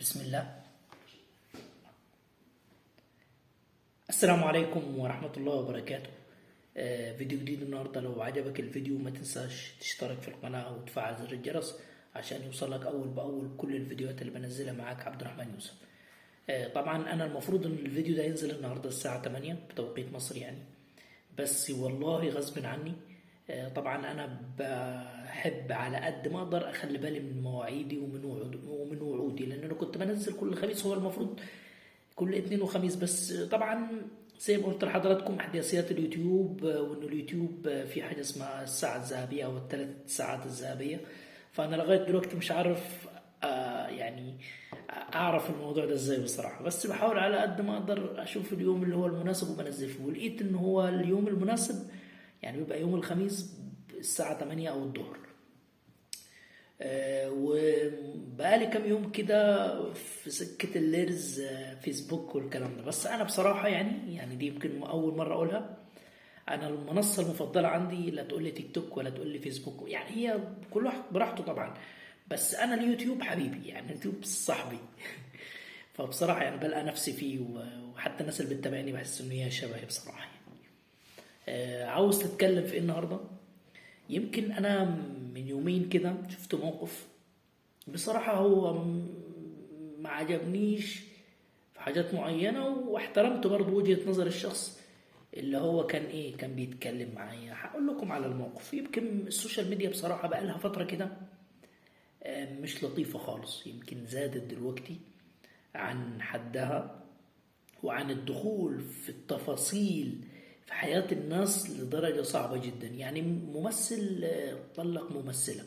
بسم الله. السلام عليكم ورحمة الله وبركاته. فيديو جديد النهاردة. لو عجبك الفيديو ما تنساش تشترك في القناة وتفعل زر الجرس عشان يوصلك أول بأول كل الفيديوهات اللي بنزلها. معاك عبد الرحمن يوسف. طبعا أنا المفروض إن الفيديو ده ينزل النهاردة الساعة 8 بتوقيت مصر يعني، بس والله غصب عني. طبعا أنا بحب على قد ما أقدر أخلي بالي من مواعيدي ومن وعودي، لأن أنا كنت بنزل كل خميس، هو المفروض كل اثنين وخميس، بس طبعا زي ما قلت لحضراتكم احداثيات اليوتيوب، وان اليوتيوب في حاجة اسمها الساعة الذهبية او الثلاث ساعات الذهبية، فانا لغاية دلوقتي مش عارف يعني اعرف الموضوع ده ازاي بصراحة، بس بحاول على قد ما اقدر اشوف اليوم اللي هو المناسب وبنزل فيه، ولقيت ان هو اليوم المناسب يعني بيبقى يوم الخميس الساعة 8 او الظهر. وبقالي كام يوم كده في سكة ال reels، فيسبوك والكلام ده، بس أنا بصراحة يعني دي يمكن أول مرة أقولها، أنا المنصة المفضلة عندي لا تقول لي تيك توك ولا تقول لي فيسبوك، يعني هي كل واحد براحته طبعا، بس أنا اليوتيوب حبيبي، يعني اليوتيوب صاحبي. فبصراحة يعني بلقى نفسي فيه، وحتى الناس اللي بتتابعني بحس إن هي شبهي بصراحة يعني. عاوز تتكلم في إيه النهاردة؟ يمكن أنا من يومين كده شفت موقف بصراحة هو ما عجبنيش في حاجات معينة، واحترمت برضو وجهة نظر الشخص اللي هو كان بيتكلم معايا. هقول لكم على الموقف. يمكن ال social media بصراحة بقالها فترة كده مش لطيفة خالص، يمكن زادت دلوقتي عن حدها وعن الدخول في التفاصيل في حياة الناس لدرجة صعبة جدا. يعني ممثل طلق ممثلة،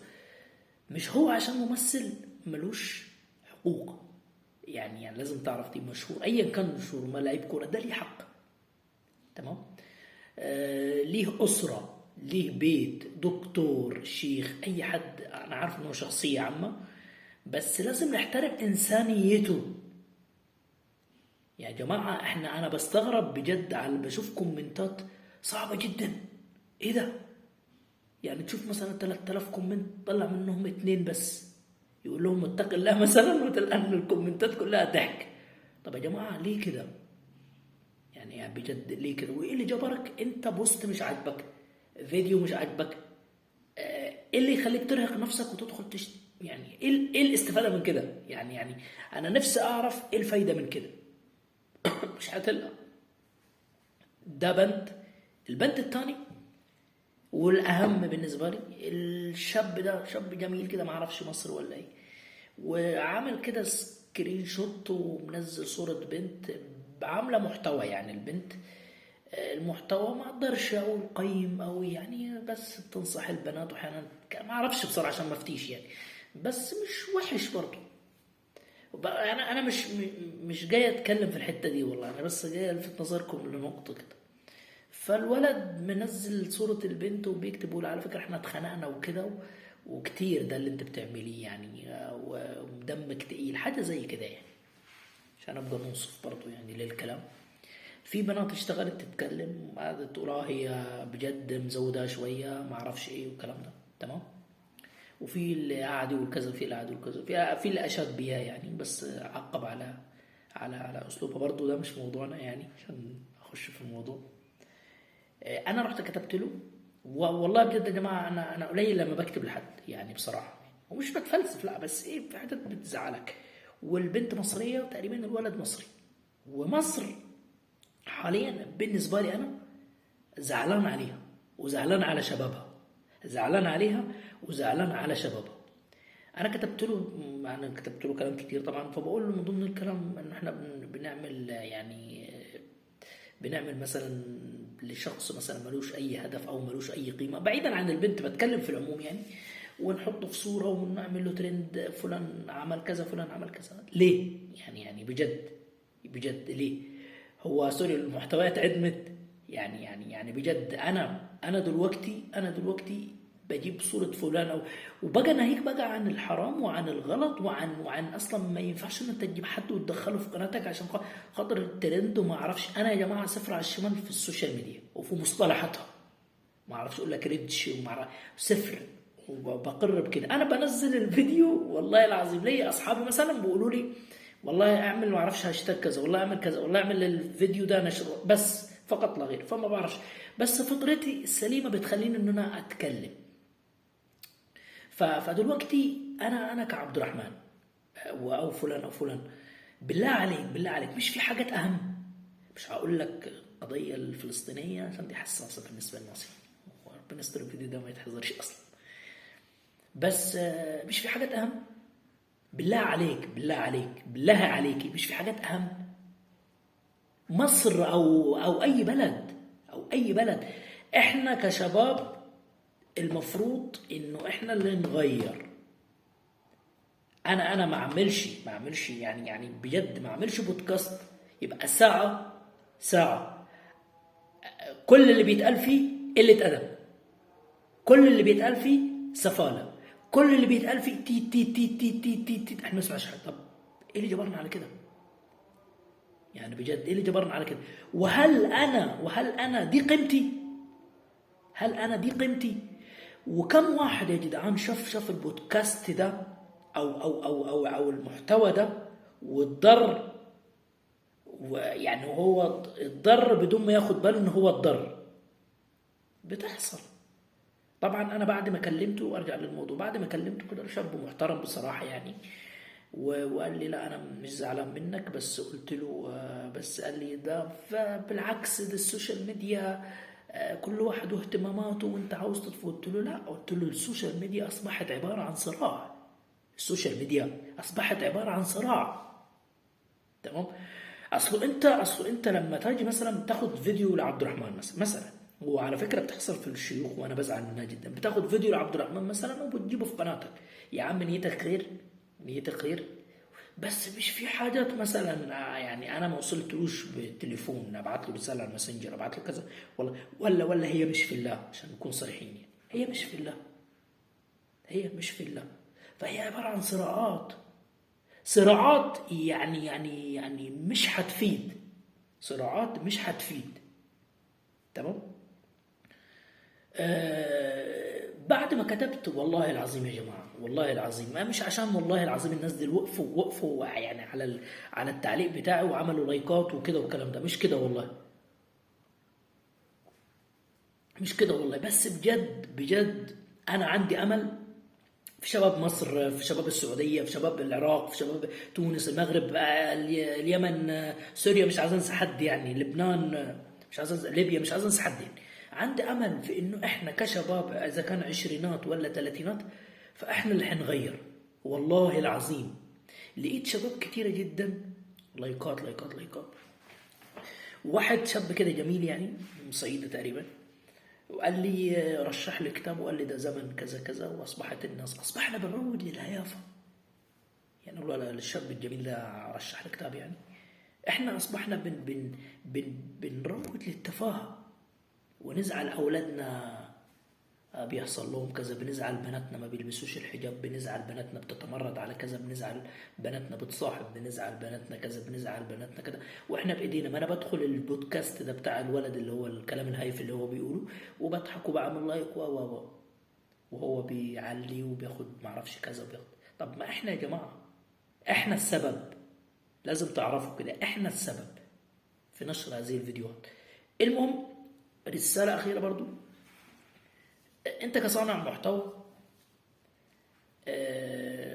مش هو عشان ممثل ملوش حقوق، يعني لازم تعرف دي مشهور ايا كان مشهور، ما لعيب كورة ده ليه حق، تمام، ليه أسرة، ليه بيت، دكتور، شيخ، اي حد، انا عارف انه شخصية عامة، بس لازم نحترم انسانيته يا جماعة. انا بستغرب بجد على بشوف كومنتات صعبة جدا، ايه ده؟ يعني تشوف مثلا 3000 comment طلع منهم 2 بس يقول لهم اتق الله مثلا، وتلقى ان الكومنتات كلها ضحك. طب يا جماعة ليه كده؟ يعني بجد ليه كده؟ وايه اللي جبرك انت post مش عاجبك، فيديو مش عاجبك، ايه اللي يخليك ترهق نفسك وتدخل يعني ايه الاستفادة من كده؟ يعني انا نفسي اعرف ايه الفايدة من كده. مش هتلقى. ده بند. البند الثاني والاهم بالنسبة لي، الشاب ده شاب جميل كده، ما اعرفش مصر ولا ايه، وعامل كده screenshot ومنزل صوره بنت عامله محتوى، يعني البنت المحتوى ما اقدرش اقول قيم قوي يعني، بس بتنصح البنات واحيانا ما اعرفش بصراحة عشان ما افتيش يعني، بس مش وحش برضه. انا مش جاي اتكلم في الحتة دي والله، انا بس جاي الفت نظركم لنقطة كده. فالولد منزل صوره البنت وبيكتب يقول على فكرة احنا اتخانقنا وكده وكتير، ده اللي انت بتعمليه يعني، ودمك تقيل، حاجة زي كده يعني، عشان ابقى منصف برضه يعني للكلام. في بنات اشتغلت تتكلم قعدت تقول هي بجد مزودها شوية، ما اعرفش ايه والكلام ده، تمام. وفي اللي قعد يقول كذا، في اللي قعد يقول كذا، في اللي اشاد بيها يعني، بس عقب على على على اسلوبها برضه. ده مش موضوعنا يعني عشان اخش في الموضوع. انا رحت كتبت له، والله بجد يا جماعة انا قليل لما بكتب لحد يعني بصراحة، ومش بتفلسف لا، بس ايه في حاجات بتزعلك. والبنت مصرية وتقريبا الولد مصري، ومصر حاليا بالنسبة لي انا زعلان عليها وزعلان على شبابها، زعلان عليها وزعلان على شبابها. انا كتبت له كلام كتير طبعا، فبقول له من ضمن الكلام ان احنا بنعمل يعني بنعمل مثلا لشخص مثلا ملوش اي هدف او ملوش اي قيمة، بعيدا عن البنت بتكلم في العموم يعني، ونحطه في صوره ونعمل له ترند، فلان عمل كذا فلان عمل كذا، ليه؟ يعني بجد ليه؟ هو sorry المحتويات عدمت يعني يعني يعني بجد. انا دلوقتي بجيب صورة فلان وبقى ناهيك بقى عن الحرام وعن الغلط وعن اصلا ما ينفعش ان انت تجيب حد وتدخله في قناتك عشان خاطر الترند وما اعرفش. انا يا جماعة صفر على الشمال في ال social media وفي مصطلحاتها، ما اعرفش اقول لك reach وما اعرف، صفر، وبقر بكده. انا بنزل الفيديو والله العظيم ليا اصحابي مثلا بيقولوا لي والله اعمل ما اعرفش هاشتاج كذا، والله اعمل كذا، والله اعمل الفيديو ده نشر، بس فقط لا غير. فما بعرفش، بس فطرتي السليمة بتخليني ان انا اتكلم. فدلوقتي انا كعبد الرحمن او فلان او فلان، بالله عليك بالله عليك، مش في حاجات اهم؟ مش هقول لك القضية الفلسطينية عشان دي حساسة بالنسبة للناس، وربنا يستر الفيديو ده ما يتحذرش اصلا، بس مش في حاجات اهم؟ بالله عليك بالله عليك بالله عليك، مش في حاجات اهم؟ مصر او اي بلد، او اي بلد، احنا كشباب المفروض انه احنا اللي نغير. انا ما اعملش يعني بجد ما اعملش بودكاست يبقى ساعة كل اللي بيتقال فيه قلة ادب، كل اللي بيتقال فيه سفالة، كل اللي بيتقال فيه تي تي تي تي تي تي تي، احنا ما نسمعش حاجة. طب ايه اللي جبرنا على كده؟ يعني بجد ايه اللي جبرنا على كده؟ وهل انا دي قيمتي؟ هل انا دي قيمتي؟ وكم واحد يا جدعان شاف البودكاست ده او او او او او المحتوى ده واتضر، ويعني هو اتضر بدون ما ياخد باله ان هو اتضر. بتحصل طبعا. انا بعد ما كلمته، وارجع للموضوع، بعد ما كلمته كده شاب محترم بصراحة يعني، وقال لي لا انا مش زعلان منك، بس قلت له بس قال لي ده بالعكس، ده ال social media كل واحد واهتماماته وانت عاوز تطفي. قلت له لا، قلت له ال social media اصبحت عبارة عن صراع، ال social media اصبحت عبارة عن صراع. تمام؟ اصل انت لما تيجي مثلا تاخد فيديو لعبد الرحمن مثلا، وعلى فكرة بتحصل في الشيوخ وانا بزعل منها جدا، بتاخد فيديو لعبد الرحمن مثلا وبتجيبه في قناتك، يا عم نيتك خير، نيتك خير، بس مش في حاجات مثلا يعني انا ما وصلتلوش بالتليفون، ابعت له رسالة على الماسنجر، ابعت له كذا، ولا ولا هي مش في الله، عشان نكون صريحين يعني، هي مش في الله، هي مش في الله. فهي عبارة عن صراعات، صراعات يعني يعني يعني مش هتفيد، صراعات مش هتفيد. تمام؟ بعد ما كتبت والله العظيم يا جماعة، والله العظيم ما مش عشان والله العظيم الناس دي وقفوا يعني على التعليق بتاعي وعملوا لايكات وكده والكلام ده، مش كده والله، مش كده والله، بس بجد بجد انا عندي امل في شباب مصر، في شباب السعودية، في شباب العراق، في شباب تونس، المغرب، اليمن، سوريا، مش عايز انسى حد يعني، لبنان، مش عايز انسى، ليبيا، مش عايز انسى حد يعني. عندي امل في انه احنا كشباب اذا كان عشرينات ولا ثلاثينات فاحنا اللي حنغير والله العظيم. لقيت شباب كتيرة جدا لايكات لايكات لايكات. واحد شاب كده جميل يعني من صعيدة تقريبا، وقال لي رشح لي كتاب، وقال لي ده زمن كذا كذا، واصبحت الناس اصبحنا بنروج للهيافه. يعني والله الشاب الجميل ده رشح لي كتاب، يعني احنا اصبحنا بن بن بن بنروج للتفاهه، ونزعل اولادنا بيحصل لهم كذا، بنزعل بناتنا ما بيلبسوش الحجاب، بنزعل بناتنا بتتمرد على كذا، بنزعل بناتنا بتصاحب، بنزعل بناتنا كذا، بنزعل بناتنا كذا، واحنا بايدينا. ما انا بدخل البودكاست ده بتاع الولد اللي هو الكلام الهايف اللي هو بيقوله، وبضحك وبعمل like و و وهو بيعلي وبياخد معرفش كذا وبياخد. طب ما احنا يا جماعة احنا السبب، لازم تعرفوا كده، احنا السبب في نشر هذه الفيديوهات. المهم رسالة أخيرة برضو، أنت كصانع محتوى،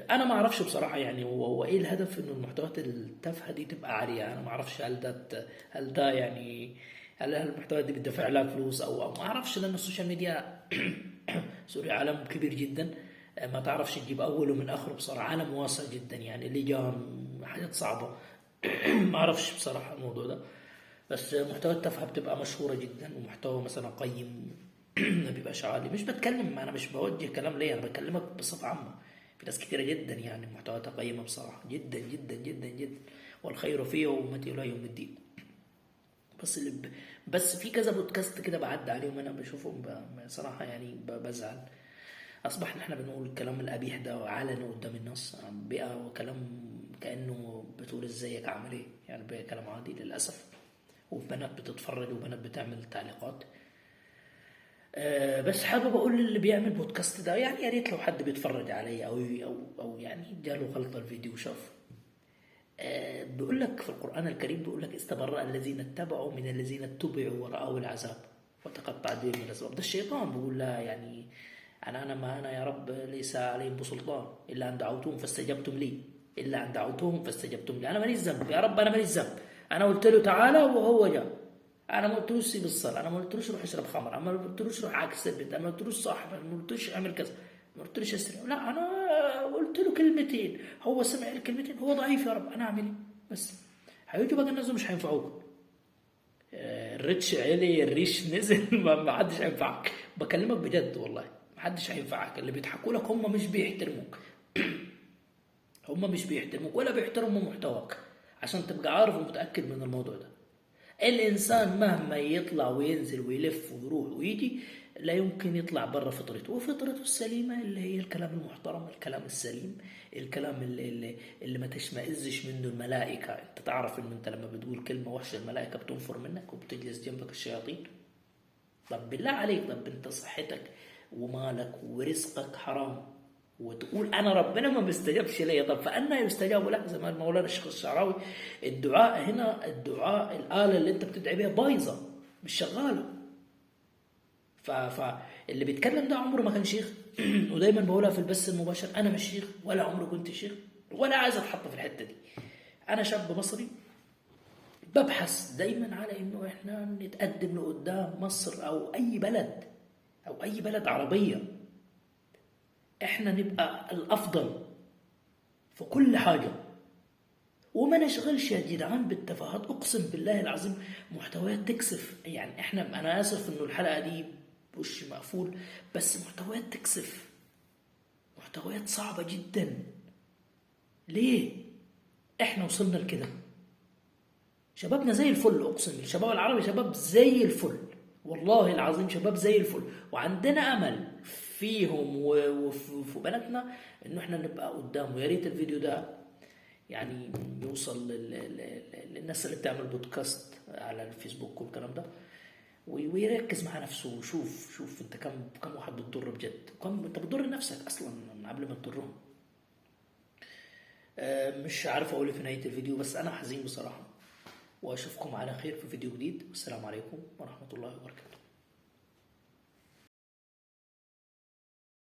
أنا ما أعرفش بصراحة يعني هو إيه الهدف إنه المحتويات التافهة دي تبقى عالية. أنا ما أعرفش هل ده يعني هل المحتويات دي بتدفع لها فلوس أو ما أعرفش، لأن ال social media sorry عالم كبير جدا، ما تعرفش تجيب أوله من آخره بصراحة، عالم واسع جدا يعني، لجان، حاجات صعبة ما أعرفش بصراحة الموضوع ده. بس محتوى التافهة بتبقى مشهورة جدا، ومحتوى مثلا قيم ما بيبقاش عالي. مش بتكلم، انا مش بوجه كلام ليا، انا بكلمك بصفة عامة. في ناس كتيرة جدا يعني محتوياتها قيمة بصراحة جدا جدا جدا جدا، والخير فيه وامتي الى يوم الدين. بس في كذا بودكاست كده بعدي عليهم انا بشوفهم بصراحة يعني بزعل. اصبحنا احنا بنقول الكلام القبيح ده علني قدام الناس، بقى وكلام كأنه بتقول ازيك عامل ايه، يعني بقى كلام عادي للأسف. وبنات بتتفرج وبنات بتعمل تعليقات. بس حابب اقول للي بيعمل بودكاست ده، يعني يا ريت لو حد بيتفرج عليا او او او يعني جاله غلطه الفيديو وشاف، بيقول لك في القرآن الكريم، بيقول لك استبرأ الذين اتبعوا من الذين اتبعوا ورأوا العذاب وتقطعت بهم الأسباب. ده الشيطان بيقول لا، يعني أنا ما أنا يا رب ليس عليهم بسلطان إلا أن دعوتهم فاستجبتم لي، إلا أن دعوتهم فاستجبتم لي. أنا ماليش ذنب يا رب، أنا ماليش ذنب، أنا قلت له تعالى وهو جاء، أنا ما قلتلوش سيب الصلاة، أنا ما قلتلوش روح اشرب خمر، أنا ما قلتلوش روح عكس البنت، أنا ما قلتلوش صاحب، أنا ما قلتلوش اعمل كذا، ما قلتلوش اسرق، لا أنا قلت له كلمتين، هو سمع الكلمتين، هو ضعيف يا رب، أنا أعمل إيه؟ بس هيجوا بقى الناس مش هينفعوك. الريتش عالي، الريش نزل، ما حدش هينفعك، بكلمك بجد والله ما حدش هينفعك. اللي بيضحكوا لك هم مش بيحترموك، هم مش بيحترموك ولا بيحترموا محتواك، عشان تبقى عارف ومتأكد من الموضوع ده. الإنسان مهما يطلع وينزل ويلف ويروح ويجي لا يمكن يطلع برا فطرته، وفطرته السليمة اللي هي الكلام المحترم، الكلام السليم، الكلام اللي ما تشمئزش منه الملائكة. انت تعرف ان انت لما بتقول كلمة وحشة الملائكة بتنفر منك وبتجلس جنبك الشياطين. طب بالله عليك، طب انت صحتك ومالك ورزقك حرام، وتقول انا ربنا ما بيستجابش ليا، طب فأنا يستجاب له؟ زي ما مولانا الشيخ الشعراوي، الدعاء هنا، الدعاء الآلة اللي انت بتدعي بيها بايظة مش شغالة. فاللي بيتكلم ده عمره ما كان شيخ، ودايما بقولها في البث المباشر، انا مش شيخ ولا عمري كنت شيخ ولا عايز اتحط في الحتة دي. انا شاب مصري ببحث دايما على انه احنا نتقدم لقدام مصر او اي بلد، او اي بلد عربية، احنا نبقى الافضل في كل حاجة، وما نشغلش يا جدعان بالتفاهات. اقسم بالله العظيم محتويات تكسف، يعني احنا، انا اسف انه الحلقة دي وش مقفول، بس محتويات تكسف، محتويات صعبة جدا. ليه احنا وصلنا لكده؟ شبابنا زي الفل، اقسم بالله الشباب العربي شباب زي الفل، والله العظيم شباب زي الفل، وعندنا امل فيهم وفي بلدنا انه احنا نبقى قدام. ويا ريت الفيديو ده يعني يوصل للناس اللي بتعمل بودكاست على الفيسبوك والكلام ده، ويركز مع نفسه وشوف، شوف انت كم واحد بتضر بجد، وكم انت بتضر نفسك اصلا قبل ما تضرهم. مش عارف اقول في نهاية الفيديو، بس انا حزين بصراحة، واشوفكم على خير في فيديو جديد، والسلام عليكم ورحمة الله وبركاته.